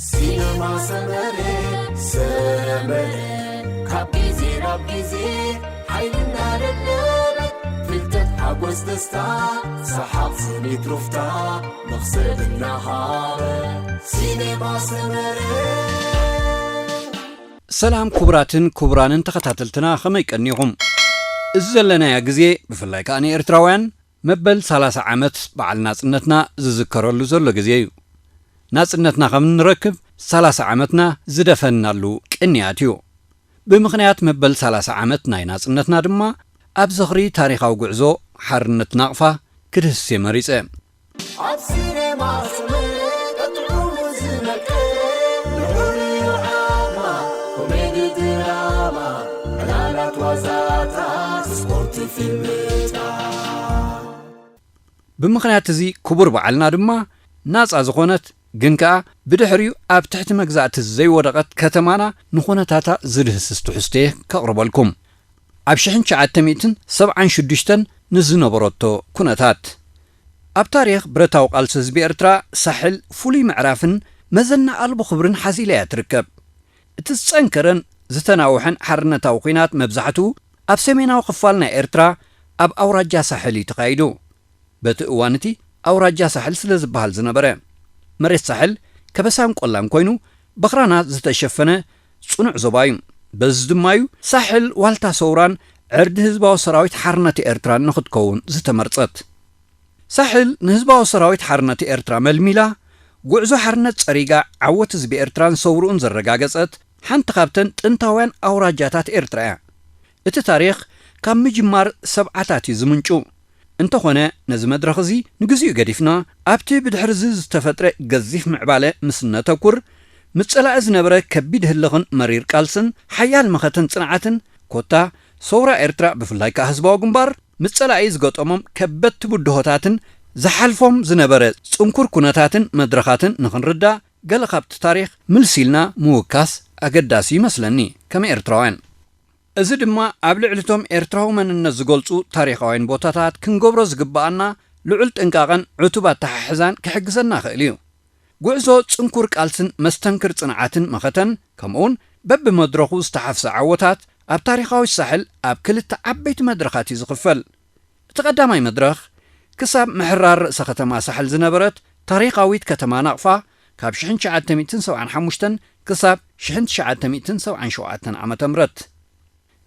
ሲነማ ሰመረ፣ ሰመረ፣ ካብ ግዜ ናብ ግዜ ሓይሊ እናደለበ፣ ፍልጠት፣ ሓጎስ፣ ደስታ፣ ሰሓቕ፣ ስኒት፣ ሩፍታ፣ መኽሰብ እናሃበ፣ ሲነማ ሰመረ። ሰላም ክቡራትን ክቡራንን ተኸታተልትና፣ ከመይ ቀኒኹም? እዚ ዘለናዮ ግዜ፣ ብፍላይ ከኣ ንኤርትራውያን፣ መበል ሰላሳ ዓመት በዓል ናጽነትና ዝዝከረሉ ዘሎ ግዜ እዩ። ናጽነትና ከም እንረክብ ሰላሳ ዓመትና ዝደፈንናሉ ቅንያት እዩ። ብምኽንያት መበል ሰላሳ ዓመት ናይ ናጽነትና ድማ፣ ኣብ ዝኽሪ ታሪኻዊ ጉዕዞ ሓርነት ናቕፋ ክድህስስ እየ መሪጸ። ኣብ ሲኔማ ሰመረ ቀጥዑ ዝመቀ፣ ንዑ ንዓማ፣ ኮሜዲ ድራማ፣ ዕላላት ዋዛታት፣ ስፖርት ፊልምታት። ብምኽንያት እዚ ክቡር በዓልና ድማ፣ ናጻ ዝኾነት ግን ከኣ ብድሕሪኡ ኣብ ትሕቲ መግዛእቲ ዘይወደቐት ከተማና ንኹነታታ ዝድህስስ ትሕዝቶ እየ ከቕርበልኩም። ኣብ ሽሕን ትሽዓተ ሚእትን ሰብዓን ሽዱሽተን ንዝነበረቶ ኩነታት። ኣብ ታሪኽ ብረታዊ ቃልሲ ህዝቢ ኤርትራ፣ ሳሕል ፍሉይ ምዕራፍን መዘና ኣልቦ ክብርን ሓዚላ እያ ትርከብ። እቲ ዝጸንከረን ዝተናውሐን ሓርነታዊ ኲናት መብዛሕትኡ ኣብ ሰሜናዊ ክፋል ናይ ኤርትራ፣ ኣብ ኣውራጃ ሳሕል እዩ ተኻይዱ። በቲ እዋን እቲ ኣውራጃ ሳሕል ስለ ዝበሃል ዝነበረ፣ መሬት ሳሕል ከበሳን ቆላን ኮይኑ፣ በኽራናት ዝተሸፈነ ጽኑዕ ዞባ እዩ። በዚ ድማ እዩ ሳሕል ዋልታ ሰውራን ዕርዲ ህዝባዊ ሰራዊት ሓርነት ኤርትራን ንኽትከውን ዝተመርጸት። ሳሕል ንህዝባዊ ሰራዊት ሓርነት ኤርትራ መልሚላ፣ ጉዕዞ ሓርነት ጸሪጋ፣ ዓወት ህዝቢ ኤርትራን ሰውርኡን ዘረጋገጸት ሓንቲ ካብተን ጥንታውያን ኣውራጃታት ኤርትራ እያ። እቲ ታሪኽ ካብ ምጅማር ሰብዓታት እዩ ዝምንጩ። እንተኾነ፣ ነዚ መድረኽ እዚ ንግዚኡ ገዲፍና፣ ኣብቲ ብድሕሪ እዚ ዝተፈጥረ ገዚፍ ምዕባለ ምስ እነተኩር፣ ምስ ጸላኢ ዝነበረ ከቢድ ህልኽን መሪር ቃልስን፣ ሓያል መኸተን ጽንዓትን፣ ኮታ ሰውራ ኤርትራ፣ ብፍላይ ከኣ ህዝባዊ ግንባር፣ ምስ ጸላኢ ዝገጠሞም ከበድቲ ብድሆታትን ዝሓልፎም ዝነበረ ጽንኩር ኩነታትን መድረኻትን ንኽንርዳእ፣ ገለ ካብቲ ታሪኽ ምልስ ኢልና ምውካስ ኣገዳሲ ይመስለኒ፣ ከም ኤርትራውያን። እዚ ድማ ኣብ ልዕሊ እቶም ኤርትራዊ መንነት ዝገልጹ ታሪኻውያን ቦታታት ክንገብሮ ዝግብኣና ልዑል ጥንቃቐን ዕቱብ ኣተሓሕዛን ክሕግዘና ይኽእል እዩ። ጉዕዞ ጽንኩር ቃልስን መስተንክር ጽንዓትን መኸተን፣ ከምኡውን በብመድረኹ ዝተሓፍሰ ዓወታት ኣብ ታሪኻዊት ሳሕል ኣብ ክልተ ዓበይቲ መድረኻት እዩ ዝኽፈል። እቲ ቀዳማይ መድረኽ፣ ክሳብ ምሕራር ርእሰ ከተማ ሳሕል ዝነበረት ታሪኻዊት ከተማ ናቕፋ፣ ካብ ሽሕን ትሽዓተ ሚእትን ሰብዓን ሓሙሽተን ክሳብ ሽሕን ትሽዓተ ሚእትን ሰብዓን ሸውዓተን ዓመተ ምህረት።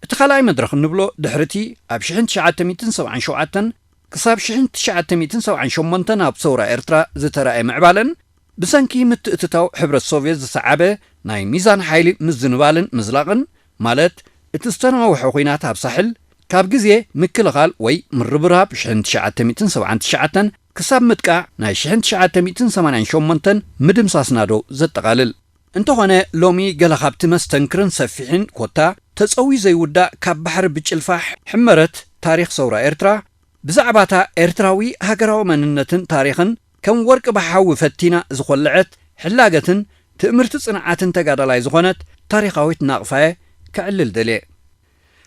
እቲ ካልኣይ መድረኽ እንብሎ፣ ድሕሪ እቲ ኣብ ሽሕን ትሽዓተ ሚእትን ሰብዓን ሸውዓተን ክሳብ ሽሕን ትሽዓተ ሚእትን ሰብዓን ሸሞንተን ኣብ ሰውራ ኤርትራ ዝተራእየ ምዕባለን፣ ብሰንኪ ምትእትታው ሕብረት ሶቭየት ዝሰዓበ ናይ ሚዛን ሓይሊ ምዝንባልን ምዝላቕን፣ ማለት እቲ ዝተናውሐ ኲናት ኣብ ሳሕል፣ ካብ ግዜ ምክልኻል ወይ ምርብራብ ሽሕን ትሽዓተ ሚእትን ሰብዓን ትሽዓተን ክሳብ ምጥቃዕ ናይ ሽሕን ትሽዓተ ሚእትን ሰማንያን ሸሞንተን ምድምሳስ ናደው ዘጠቓልል። እንተኾነ፣ ሎሚ ገለ ካብቲ መስተንክርን ሰፊሕን ኮታ ተጸውዩ ዘይውዳእ ካብ ባሕሪ ብጭልፋ ሕመረት ታሪኽ ሰውራ ኤርትራ፣ ብዛዕባታ ኤርትራዊ ሃገራዊ መንነትን ታሪኽን ከም ወርቂ ብሓዊ ፈቲና ዝኾለዐት ሕላገትን ትእምርቲ ጽንዓትን ተጋዳላይ ዝኾነት ታሪኻዊት ናቕፋየ ከዕልል ደልየ።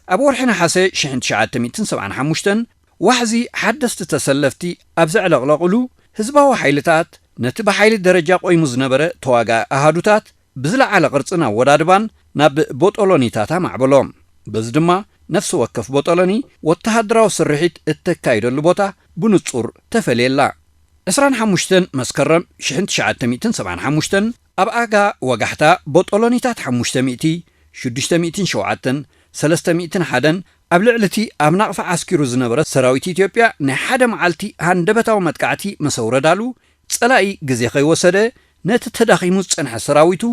ኣብ ወርሒ ነሓሰ ሽሕን ትሽዓተ ሚእትን ሰብዓን ሓሙሽተን ዋሕዚ ሓደስቲ ተሰለፍቲ ኣብ ዘዕለቕለቕሉ፣ ህዝባዊ ሓይልታት ነቲ ብሓይሊ ደረጃ ቆይሙ ዝነበረ ተዋጋኢ ኣሃዱታት ብዝለዓለ ቅርጽን ኣወዳድባን ናብ ቦጦሎኒታት ኣማዕበሎ። በዚ ድማ ነፍሲ ወከፍ ቦጦሎኒ ወተሃደራዊ ስርሒት እተካይደሉ ቦታ ብንጹር ተፈልየላ። ዕስራን ሓሙሽተን መስከረም ሽሕን ትሽዓተ ሚእትን ሰብዓን ሓሙሽተን ኣብ ኣጋ ወጋሕታ ቦጦሎኒታት ሓሙሽተ ሚእቲ፣ ሽዱሽተ ሚእትን ሸውዓተን፣ ሰለስተ ሚእትን ሓደን ኣብ ልዕሊ እቲ ኣብ ናቕፋ ዓስኪሩ ዝነበረ ሰራዊት ኢትዮጵያ ናይ ሓደ መዓልቲ ሃንደበታዊ መጥቃዕቲ ምስ ኣውረዳሉ፣ ጸላኢ ግዜ ከይወሰደ ነቲ ተዳኺሙ ዝጸንሐ ሰራዊቱ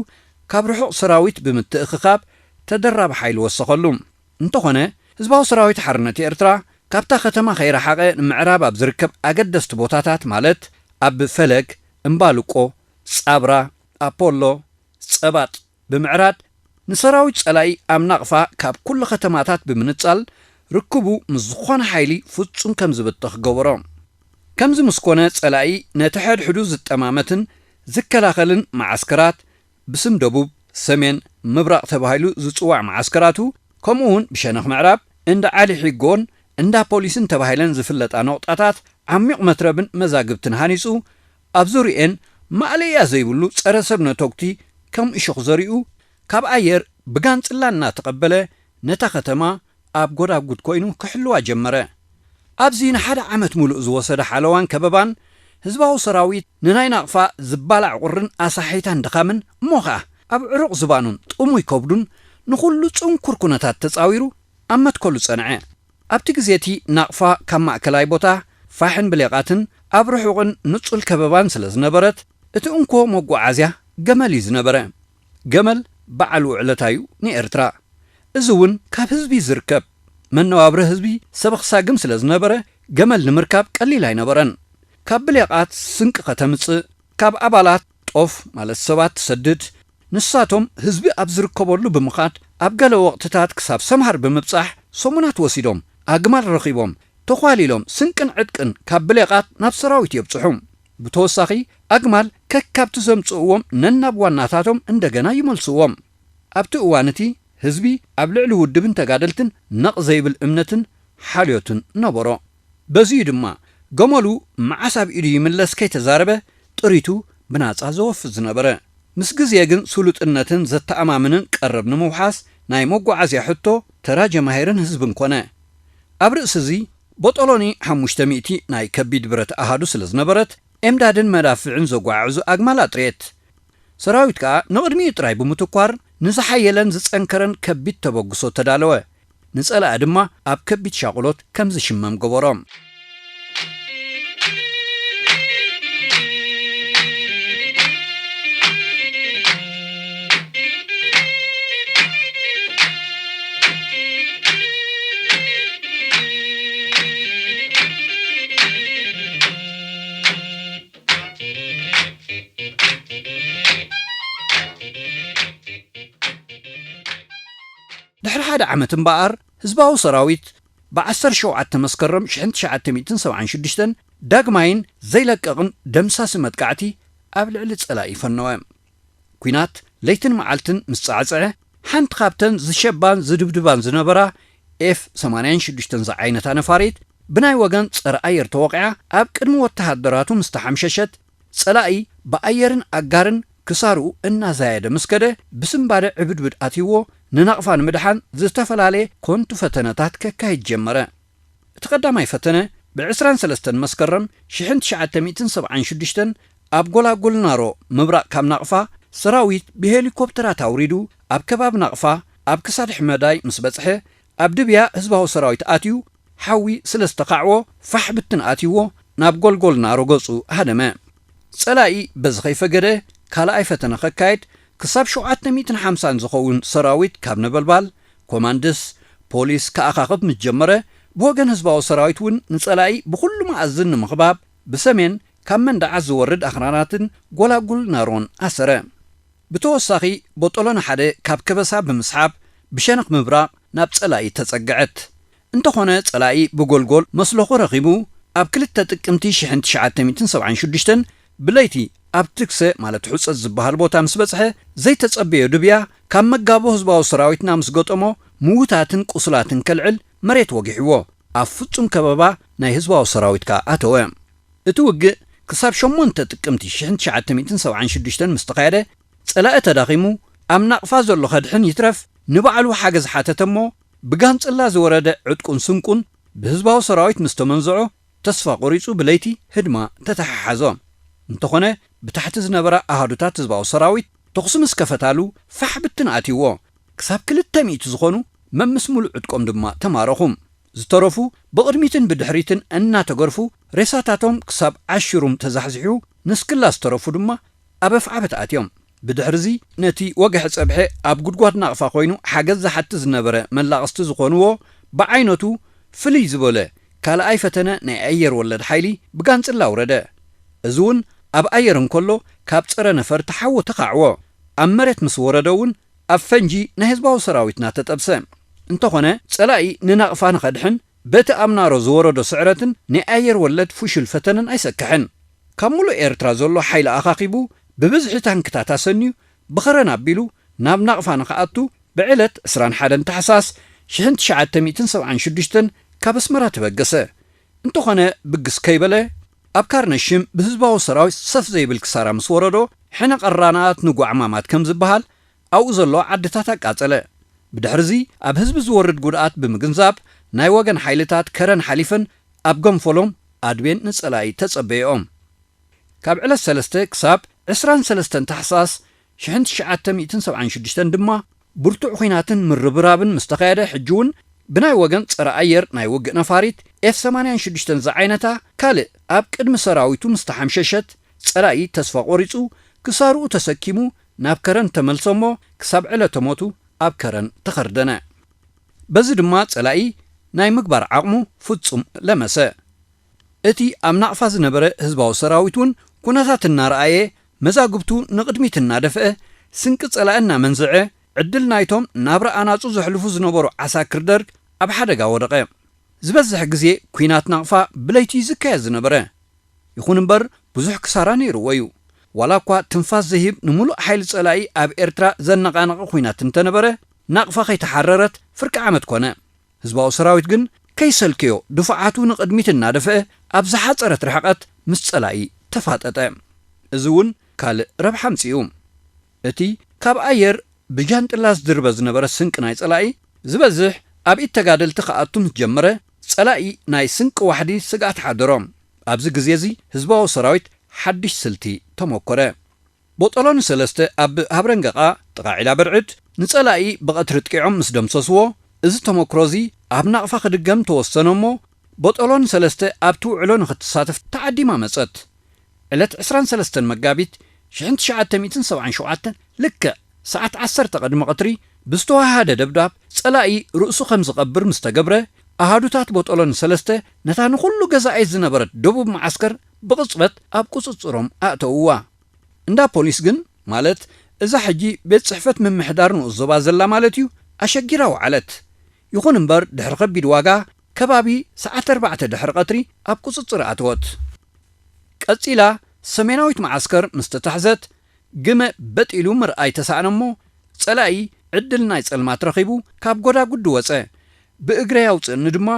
ካብ ርሑቕ ሰራዊት ብምትእኽኻብ ተደራቢ ሓይሊ ወሰኸሉ። እንተኾነ፣ ህዝባዊ ሰራዊት ሓርነት ኤርትራ ካብታ ከተማ ከይረሓቐ ንምዕራብ ኣብ ዝርከብ ኣገደስቲ ቦታታት፣ ማለት ኣብ ፈለግ፣ እምባልቆ፣ ጻብራ፣ ኣፖሎ፣ ጸባጥ ብምዕራድ፣ ንሰራዊት ጸላኢ ኣብ ናቕፋ ካብ ኩሉ ከተማታት ብምንጻል፣ ርክቡ ምስ ዝኾነ ሓይሊ ፍጹም ከም ዝብተኽ ገበሮ። ከምዚ ምስ ኮነ፣ ጸላኢ ነቲ ሕድሕዱ ዝጠማመትን ዝከላኸልን መዓስከራት፣ ብስም ደቡብ፣ ሰሜን፣ ምብራቕ ተባሂሉ ዝጽዋዕ መዓስከራቱ፣ ከምኡ እውን ብሸነኽ ምዕራብ እንዳ ዓሊ ሒጎን እንዳ ፖሊስን ተባሂለን ዝፍለጣ ነቑጣታት ዓሚቕ መትረብን መዛግብትን ሃኒጹ፣ ኣብ ዙርየን ማእለያ ዘይብሉ ጸረ ሰብ ነተጉቲ ከም እሾኽ ዘሪኡ፣ ካብ ኣየር ብጋንጽላ እናተቐበለ ነታ ከተማ ኣብ ጎዳጉድ ኮይኑ ክሕልዋ ጀመረ። ኣብዚ ንሓደ ዓመት ሙሉእ ዝወሰደ ሓለዋን ከበባን፣ ህዝባዊ ሰራዊት ንናይ ናቕፋ ዝባላዕ ቁርን ኣሳሒታን ድኻምን፣ እሞ ኸኣ ኣብ ዕሩቕ ዝባኑን ጥሙይ ከብዱን ንኹሉ ጽንኩር ኩነታት ተጻዊሩ ኣብ መትከሉ ጸንዐ። ኣብቲ ግዜ እቲ ናቕፋ ካብ ማእከላይ ቦታ ፋሕን ብሌቓትን ኣብ ርሑቕን ንጹል ከበባን ስለ ዝነበረት፣ እቲ እንኮ መጓዓዝያ ገመል እዩ ዝነበረ። ገመል በዓል ውዕለታ እዩ ንኤርትራ። እዚ እውን ካብ ህዝቢ ዝርከብ መነባብሮ ህዝቢ ሰበኽ ሳግም ስለ ዝነበረ፣ ገመል ንምርካብ ቀሊል ኣይነበረን። ካብ ብሌቓት ስንቂ ከተምጽእ፣ ካብ ኣባላት ጦፍ ማለት ሰባት ትሰድድ። ንሳቶም ህዝቢ ኣብ ዝርከበሉ ብምኻድ፣ ኣብ ገለ ወቕትታት ክሳብ ሰምሃር ብምብጻሕ ሰሙናት ወሲዶም፣ ኣግማል ረኺቦም፣ ተዃሊሎም ስንቅን ዕጥቅን ካብ ብሌቓት ናብ ሰራዊት የብጽሑ። ብተወሳኺ፣ ኣግማል ከካብቲ ዘምጽእዎም ነናብ ዋናታቶም እንደገና ይመልስዎም። ኣብቲ እዋን እቲ ህዝቢ ኣብ ልዕሊ ውድብን ተጋደልትን ነቕ ዘይብል እምነትን ሓልዮትን ነበሮ። በዚ'ዩ ድማ ገመሉ መዓስ ኣብ ኢዱ ይምለስ ከይተዛረበ ጥሪቱ ብናጻ ዘወፍይ ዝነበረ። ምስ ግዜ ግን ስሉጥነትን ዘተኣማምንን ቀረብ ንምውሓስ ናይ መጓዓዝያ ሕቶ ተራ ጀማሂርን ህዝብን ኮነ። ኣብ ርእሲ እዚ ቦጦሎኒ ሓሙሽተ ሚእቲ ናይ ከቢድ ብረት ኣሃዱ ስለ ዝነበረት ኤምዳድን መዳፍዕን ዘጓዓዕዙ ኣግማል ኣጥርየት። ሰራዊት ከኣ ንቕድሚኡ ጥራይ ብምትኳር ንዝሓየለን ዝጸንከረን ከቢድ ተበግሶ ተዳለወ። ንጸላኢ ድማ ኣብ ከቢድ ሻቕሎት ከም ዝሽመም ገበሮ። ድሕሪ ሓደ ዓመት እምበኣር፣ ህዝባዊ ሰራዊት ብ ዓሰርተ ሸውዓተ መስከረም ሽሕን ትሽዓተ ሚእትን ሰብዓን ሽዱሽተን ዳግማይን ዘይለቀቕን ደምሳሲ መጥቃዕቲ ኣብ ልዕሊ ጸላኢ ፈነወ። ኲናት ለይትን መዓልትን ምስ ጻዕጸዐ፣ ሓንቲ ካብተን ዝሸባን ዝድብድባን ዝነበራ ኤፍ ሰማንያን ሽዱሽተን ዝዓይነታ ነፋሪት ብናይ ወገን ጸረ ኣየር ተወቒዓ ኣብ ቅድሚ ወተሃደራቱ ምስ ተሓምሸሸት፣ ጸላኢ ብኣየርን ኣጋርን ክሳርኡ እናዛየደ ምስ ከደ፣ ብስንባደ ዕብድብድ ኣትይዎ ንናቕፋ ንምድሓን ዝተፈላለየ ኮንቱ ፈተነታት ከካይድ ጀመረ። እቲ ቀዳማይ ፈተነ ብ ዕስራን ሰለስተን መስከረም ሽሕን ትሽዓተ ሚእትን ሰብዓን ሽዱሽተን ኣብ ጎላጉል ናሮ ምብራቕ ካብ ናቕፋ ሰራዊት ብሄሊኮፕተራት ኣውሪዱ ኣብ ከባቢ ናቕፋ ኣብ ክሳድ ሕመዳይ ምስ በጽሐ፣ ኣብ ድብያ ህዝባዊ ሰራዊት ኣትዩ ሓዊ ስለ ዝተኻዕዎ ፋሕ ብትን ኣትይዎ ናብ ጎልጎል ናሮ ገጹ ሃደመ። ጸላኢ በዚ ከይፈገደ ካልኣይ ፈተነ ከካየድ ክሳብ ሸውዓተ ሚእትን ሓምሳን ዝኸውን ሰራዊት ካብ ነበልባል፣ ኮማንድስ፣ ፖሊስ ክኣኻኽብ ምስ ጀመረ፣ ብወገን ህዝባዊ ሰራዊት እውን ንጸላኢ ብኹሉ መኣዝን ንምኽባብ ብሰሜን ካብ መንደዓት ዝወርድ ኣኽራናትን ጎላጉል ናሮን ኣሰረ። ብተወሳኺ ቦጦሎኒ ሓደ ካብ ከበሳ ብምስሓብ ብሸነኽ ምብራቕ ናብ ጸላኢ ተጸግዐት። እንተኾነ ጸላኢ ብጎልጎል መስለኹ ረኺቡ ኣብ ክልተ ጥቅምቲ ሽሕን ትሽዓተ ሚእትን ሰብዓን ሽዱሽተን ብለይቲ ኣብ ትግሰ ማለት ሑጸት ዝበሃል ቦታ ምስ በጽሐ ዘይተጸበዮ ድብያ ካብ መጋቦ ህዝባዊ ሰራዊትና ምስ ገጠሞ ምዉታትን ቁሱላትን ከልዕል መሬት ወጊሕዎ ኣብ ፍጹም ከበባ ናይ ህዝባዊ ሰራዊት ከኣ ኣተወ። እቲ ውግእ ክሳብ ሸሞንተ ጥቅምቲ ሽሕን ትሽዓተ ሚእትን ሰብዓን ሽዱሽተን ምስ ተኻየደ፣ ጸላኢ ተዳኺሙ፣ ኣብ ናቕፋ ዘሎ ከድሕን ይትረፍ ንባዕሉ ሓገዝ ሓተተ እሞ፣ ብጋንጽላ ዝወረደ ዕጥቁን ስንቁን ብህዝባዊ ሰራዊት ምስ ተመንዝዖ፣ ተስፋ ቆሪጹ ብለይቲ ህድማ ተተሓሓዞ። እንተኾነ፣ ብታሕቲ ዝነበራ ኣሃዱታት ህዝባዊ ሰራዊት ተኹሲ ምስ ከፈታሉ፣ ፋሕ ብትን ኣትይዎ። ክሳብ ክልተ ሚእቲ ዝኾኑ መምስ ሙሉእ ዕጥቆም ድማ ተማረኹ። ዝተረፉ ብቕድሚትን ብድሕሪትን እናተገርፉ ሬሳታቶም ክሳብ ዓሽሩም ተዛሕዚሑ፣ ንስክላ ዝተረፉ ድማ ኣብ ኣፍዓበት ኣትዮም። ብድሕርዚ ነቲ ወግሐ ጸብሐ ኣብ ጉድጓድ ናቕፋ ኮይኑ ሓገዝ ዝሓቲ ዝነበረ መላቕስቲ ዝኾንዎ ብዓይነቱ ፍልይ ዝበለ ካልኣይ ፈተነ ናይ ኣየር ወለድ ሓይሊ ብጋንጽላ ኣውረደ። እዚ እውን ኣብ ኣየር እንከሎ ካብ ጸረ ነፈርቲ ሓዊ ተኻዕዎ። ኣብ መሬት ምስ ወረደ እውን ኣብ ፈንጂ ናይ ህዝባዊ ሰራዊትና ተጠብሰ። እንተኾነ፣ ጸላኢ ንናቕፋ ንኸድሕን በቲ ኣብ ናሮ ዝወረዶ ስዕረትን ናይ ኣየር ወለድ ፍሹል ፈተነን ኣይሰክሐን። ካብ ሙሉእ ኤርትራ ዘሎ ሓይሊ ኣኻኺቡ ብብዝሒ ታንክታት ኣሰንዩ ብኸረን ኣቢሉ ናብ ናቕፋ ንኽኣቱ ብዕለት ዕስራን ሓደን ታሕሳስ ሽሕን ትሽዓተ ሚእትን ሰብዓን ሽዱሽተን ካብ ኣስመራ ተበገሰ። እንተኾነ ብግስ ከይበለ ኣብ ካርነሽም ብህዝባዊ ሰራዊት ሰፍ ዘይብል ክሳራ ምስ ወረዶ፣ ሕነ ቀራናት ንጓዕማማት ከም ዝበሃል ኣብኡ ዘሎ ዓድታት ኣቃጸለ። ብድሕርዚ ኣብ ህዝቢ ዝወርድ ጉድኣት ብምግንዛብ፣ ናይ ወገን ሓይልታት ከረን ሓሊፈን ኣብ ገንፈሎም ኣድቤን ንጸላኢ ተጸበየኦም። ካብ ዕለት ሰለስተ ክሳብ ዕስራን ሰለስተን ታሕሳስ ሽሕን ትሽዓተ ሚእትን ሰብዓን ሽዱሽተን ድማ ብርቱዕ ኹናትን ምርብራብን ምስ ተኻየደ፣ ሕጂ እውን ብናይ ወገን ጸረ ኣየር ናይ ውግእ ነፋሪት ኤፍ ሰማንያን ሽዱሽተን ዝዓይነታ ካልእ ኣብ ቅድሚ ሰራዊቱ ምስ ተሓምሸሸት፣ ጸላኢ ተስፋ ቆሪጹ ክሳርኡ ተሰኪሙ ናብ ከረን ተመልሰ እሞ ክሳብ ዕለተ ሞቱ ኣብ ከረን ተኸርደነ። በዚ ድማ ጸላኢ ናይ ምግባር ዓቕሙ ፍጹም ለመሰ። እቲ ኣብ ናቕፋ ዝነበረ ህዝባዊ ሰራዊት እውን ኩነታት እናረኣየ፣ መዛግብቱ ንቕድሚት እናደፍአ፣ ስንቂ ጸላኢ እናመንዝዐ፣ ዕድል ናይቶም ናብራ ኣናጹ ዘሕልፉ ዝነበሩ ዓሳክር ደርግ ኣብ ሓደጋ ወደቐ። ዝበዝሕ ግዜ ኲናት ናቕፋ ብለይቲ እዩ ዝካየድ ዝነበረ። ይኹን እምበር ብዙሕ ክሳራ ነይርዎ እዩ። ዋላ እኳ ትንፋስ ዘሂብ ንምሉእ ሓይሊ ጸላኢ ኣብ ኤርትራ ዘነቓነቐ ኲናት እንተነበረ፣ ናቕፋ ከይተሓረረት ፍርቂ ዓመት ኮነ። ህዝባዊ ሰራዊት ግን ከይሰልከዮ ድፉዓቱ ንቕድሚት እናደፍአ ኣብ ዝሓጸረት ርሕቀት ምስ ጸላኢ ተፋጠጠ። እዚ እውን ካልእ ረብሓ ኣምጺኡ። እቲ ካብ ኣየር ብጃንጥላ ዝድርበ ዝነበረ ስንቂ ናይ ጸላኢ ዝበዝሕ ኣብ ኢድ ተጋደልቲ ክኣቱ ምስ ጀመረ፣ ጸላኢ ናይ ስንቂ ዋሕዲ ስግኣት ሓደሮ። ኣብዚ ግዜ እዚ ህዝባዊ ሰራዊት ሓድሽ ስልቲ ተመኮረ። ቦጦሎኒ ሰለስተ ኣብ ሃብረንገቓ ጥቓ ዒላ በርዕድ ንጸላኢ ብቐትሪ ጥቂዖም ምስ ደምሰስዎ፣ እዚ ተመክሮ እዚ ኣብ ናቕፋ ክድገም ተወሰነ እሞ፣ ቦጦሎኒ ሰለስተ ኣብቲ ውዕሎ ንኽትሳተፍ ተዓዲማ መጸት። ዕለት ዕስራን ሰለስተን መጋቢት ሽሕን ትሽዓተ ሚእትን ሰብዓን ሸውዓተን ልክዕ ሰዓት ዓሰርተ ቅድሚ ቀትሪ ብዝተወሃሃደ ደብዳብ ጸላኢ ርእሱ ከም ዝቐብር ምስ ተገብረ፣ ኣሃዱታት ቦጦሎኒ ሰለስተ ነታ ንኹሉ ገዛኢት ዝነበረት ደቡብ መዓስከር ብቕጽበት ኣብ ቁጽጽሮም ኣእተውዋ። እንዳ ፖሊስ ግን፣ ማለት እዛ ሕጂ ቤት ጽሕፈት ምምሕዳር ንኡስ ዞባ ዘላ ማለት እዩ፣ ኣሸጊራ ወዓለት። ይኹን እምበር ድሕሪ ከቢድ ዋጋ ከባቢ ሰዓት ኣርባዕተ ድሕሪ ቀትሪ ኣብ ቁጽጽር ኣተወት። ቀጺላ ሰሜናዊት መዓስከር ምስ ተታሕዘት ግመ በጢሉ ምርኣይ ተሳእነ እሞ ጸላኢ ዕድል ናይ ጸልማት ረኺቡ ካብ ጎዳጉዲ ወጸ። ብእግረይ ኣውጽእኒ ድማ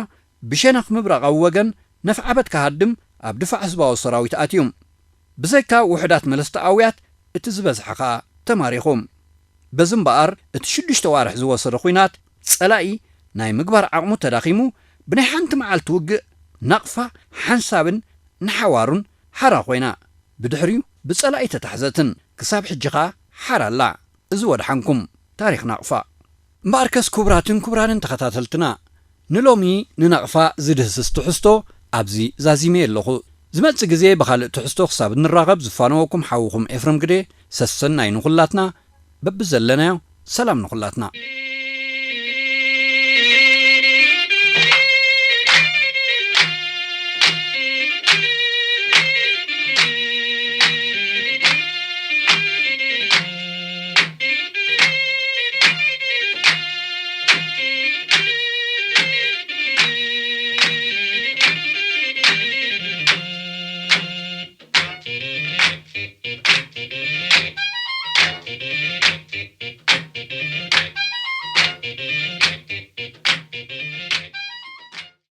ብሸነኽ ምብራቓዊ ወገን ነፍዓበት ክሃድም ኣብ ድፋዕ ህዝባዊ ሰራዊት ኣትዩ። ብዘይካ ውሑዳት መለስቲ ኣውያት እቲ ዝበዝሐ ኸኣ ተማሪኹ። በዚ እምበኣር እቲ ሽዱሽተ ዋርሕ ዝወሰደ ኹናት ጸላኢ ናይ ምግባር ዓቕሙ ተዳኺሙ ብናይ ሓንቲ መዓልቲ ውግእ ናቕፋ ሓንሳብን ንሓዋሩን ሓራ ኮይና። ብድሕሪኡ ብጸላኢ ተታሕዘትን ክሳብ ሕጂ ኸኣ ሓራ ኣላ። እዚ ወድሓንኩም ታሪኽ ናቕፋ። እምበኣርከስ ክቡራትን ክቡራንን ተኸታተልትና፣ ንሎሚ ንናቕፋ ዝድህስስ ትሕዝቶ ኣብዚ ዛዚመ ኣለኹ። ዝመጽእ ግዜ ብኻልእ ትሕዝቶ ክሳብ እንራኸብ ዝፋነወኩም ሓውኹም ኤፍረም ግደ ሰሰናይ ንኹላትና፣ በብዘለናዮ ሰላም ንኹላትና።